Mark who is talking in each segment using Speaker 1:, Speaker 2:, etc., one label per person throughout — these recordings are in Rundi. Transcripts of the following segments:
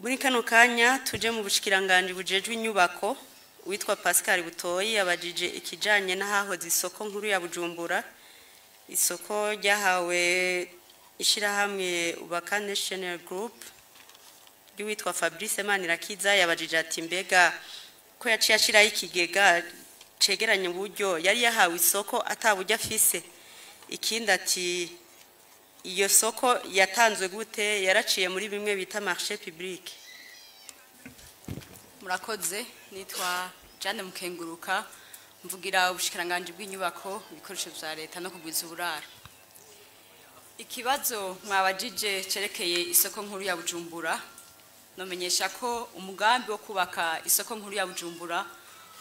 Speaker 1: Muri kano kanya tuje mu bushikiranganji bujejwe inyubako. Witwa Pascal Butoyi yabajije ikijanye n'ahahoze isoko nkuru ya Bujumbura, isoko ryahawe ishirahamwe Ubaka National Group ry'uwitwa Fabrice Manirakiza. Yabajije ati: mbega ko yaciye ashiraho ikigega cegeranya uburyo, yari yahawe isoko ata buryo afise? Ikindi ati: iyo soko yatanzwe gute? Yaraciye muri bimwe bita marché public?
Speaker 2: Murakoze. Nitwa Jane Mukenguruka, mvugira ubushikiranganji bw'inyubako, ibikoresho vya leta no kugwiza uburaro. Ikibazo mwabajije cerekeye isoko nkuru ya Bujumbura, nomenyesha ko umugambi wo kubaka isoko nkuru ya Bujumbura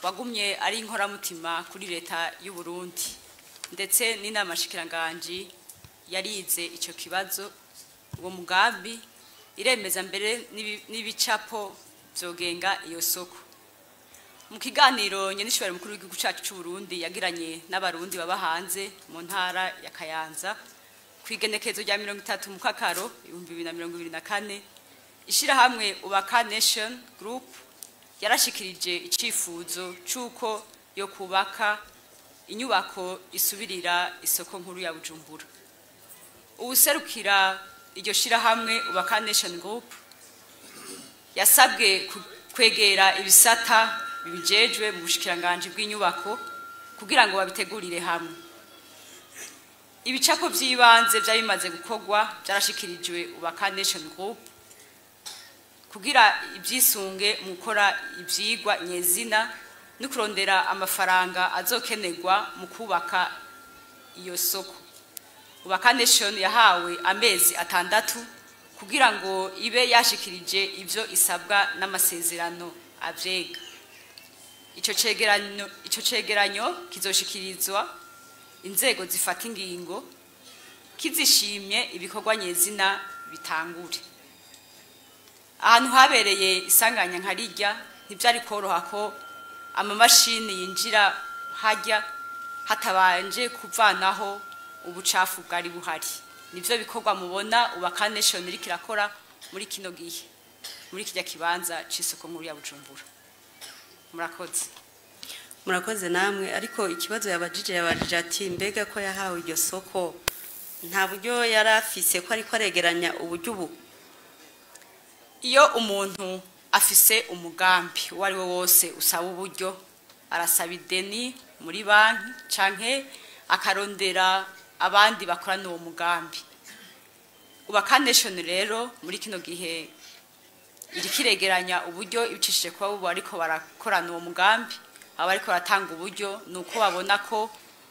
Speaker 2: wagumye ari inkoramutima kuri leta y'u Burundi, ndetse n'inama shikiranganji yarize ico kibazo, uwo mugambi, iremeza mbere n'ibicapo vyogenga iyo soko. Mu kiganiro nyenicubahiro mukuru w'igihugu cacu c'u Burundi yagiranye n'Abarundi baba hanze mu ntara ya Kayanza kw'igenekerezo rya 30 Mukakaro 2024, ishirahamwe Ubaka Nation Group yarashikirije icifuzo c'uko yo kubaka inyubako isubirira isoko nkuru ya Bujumbura. Uwuserukira iryo shirahamwe Ubaka Nation Group yasabwe kwegera ibisata bibijejwe mu bushikiranganji bw'inyubako kugira ngo babitegurire hamwe. Ibicapo vy'ibanze vyari bimaze gukorwa vyarashikirijwe Ubaka Nation Group kugira ibyisunge mu gukora ivyigwa nyezina no kurondera amafaranga azokenerwa mu kubaka iyo soko. Ubaka Nation yahawe amezi 6 kugira ngo ibe yashikirije ivyo isabwa n'amasezerano avyega. Ico cegeranyo kizoshikirizwa inzego zifata ingingo, kizishimye ibikorwa nyezina bitangure. Ahantu habereye isanganya nka rirya, ntivyari koroha ko amamashini yinjira hajya hatabanje kuvanaho ubucafu bwari buhari. Nivyo bikorwa mubona Ubaka Nation iriko irakora muri kino gihe muri kirya kibanza c'isoko nkuru ya Bujumbura. Murakoze.
Speaker 1: Murakoze namwe. Ariko ikibazo yabajije ati: mbega ko yahawe iryo soko nta buryo yari afise, ko ariko aregeranya uburyo ubu?
Speaker 2: Iyo umuntu afise umugambi uwo ari wo wose usaba uburyo, arasaba ideni muri banki canke akarondera abandi bakorana uwo mugambi. Ubaka Nation rero muri kino gihe iriko iregeranya uburyo ibicishije kuba bubu ariko barakorana uwo mugambi. Aba ariko baratanga uburyo ni uko babona ko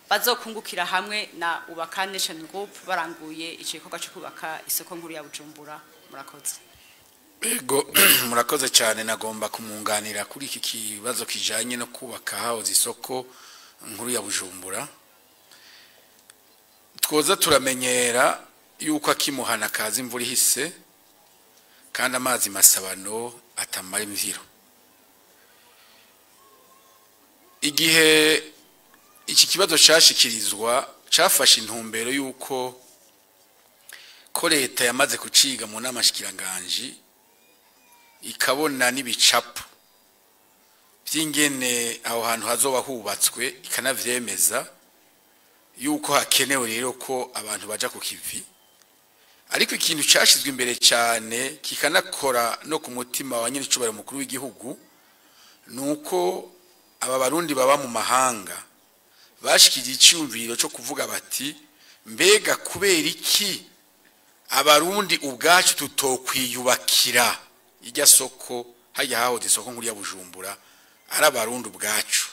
Speaker 2: bazokungukira hamwe na Ubaka Nation Group baranguye ico gikorwa co kubaka isoko nkuru ya Bujumbura. Murakoze.
Speaker 3: Ego, murakoze cyane. Nagomba kumwunganira kuri iki kibazo kijanye no kubaka hahoze isoko nkuru ya Bujumbura. Twoza turamenyera yuko akimuhana kaza imvura ihise, kandi amazi masabano atamara imvyiro. Igihe iki kibazo cashikirizwa, cafashe intumbero yuko ko leta yamaze kuciga mu nama shikiranganji, ikabona n'ibicapo by'ingene aho hantu hazoba hubatswe, ikanavyemeza yuko hakenewe rero ko abantu baja ku kivi. Ariko ikintu cashizwe imbere cyane, kikanakora no ku mutima wa nyenicubahiro mukuru w'igihugu, nuko aba Barundi baba mu mahanga bashikiriye iciyumviro cyo kuvuga bati: mbega kubera iki Abarundi ubwacu tutokwiyubakira irya soko hajya hahoze isoko nkuru ya Bujumbura, ari Abarundi ubwacu?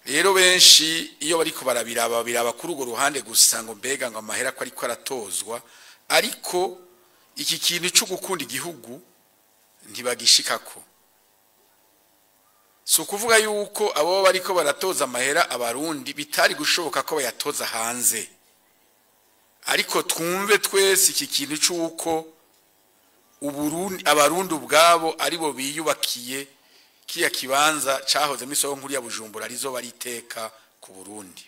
Speaker 3: Rero benshi iyo bariko barabiraba, biraba kuri urwo ruhande gusa, ngo mbega ngo amahera ko ariko aratozwa, ariko iki kintu cyo gukunda igihugu ntibagishikako. Si ukuvuga yuko abo bariko baratoza amahera Abarundi bitari gushoboka ko bayatoza hanze, ariko twumve twese iki kintu cy'uko Uburundi, Abarundi ubwabo aribo biyubakiye kiya kibanza cahozemo isoko nkuru ya Bujumbura, arizo bariteka ku Burundi.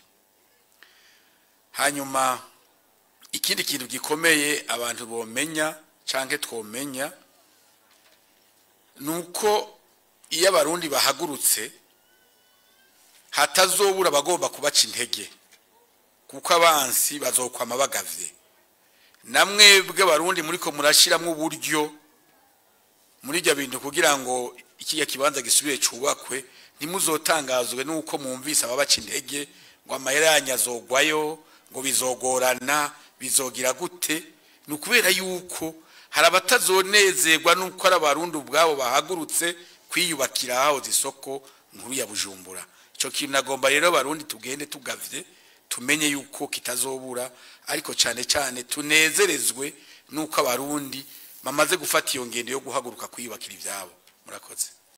Speaker 3: Hanyuma ikindi kintu gikomeye abantu bomenya canke twomenya Nuko iyo Abarundi bahagurutse, hatazobura abagomba kubaca intege, kuko abansi bazokwama bagavye. Namwebwe Abarundi muriko murashiramwo uburyo muri ibyo bintu kugira ngo ikijya kibanza gisubire cubakwe, ntimuzotangazwe nuko mwumvise ababaca intege ngo amahera yanyu azogwayo, ngo bizogorana, bizogira gute. Ni ukubera yuko hari abatazonezerwa nuko ari Abarundi ubwabo bahagurutse kwiyubakira ahahoze isoko nkuru ya Bujumbura. Ico kintu nagomba rero Abarundi tugende tugavye, tumenye yuko kitazobura, ariko cyane cyane tunezerezwe nuko Abarundi bamaze gufata iyo ngendo yo guhaguruka kwiyubakira ivyabo. Murakoze.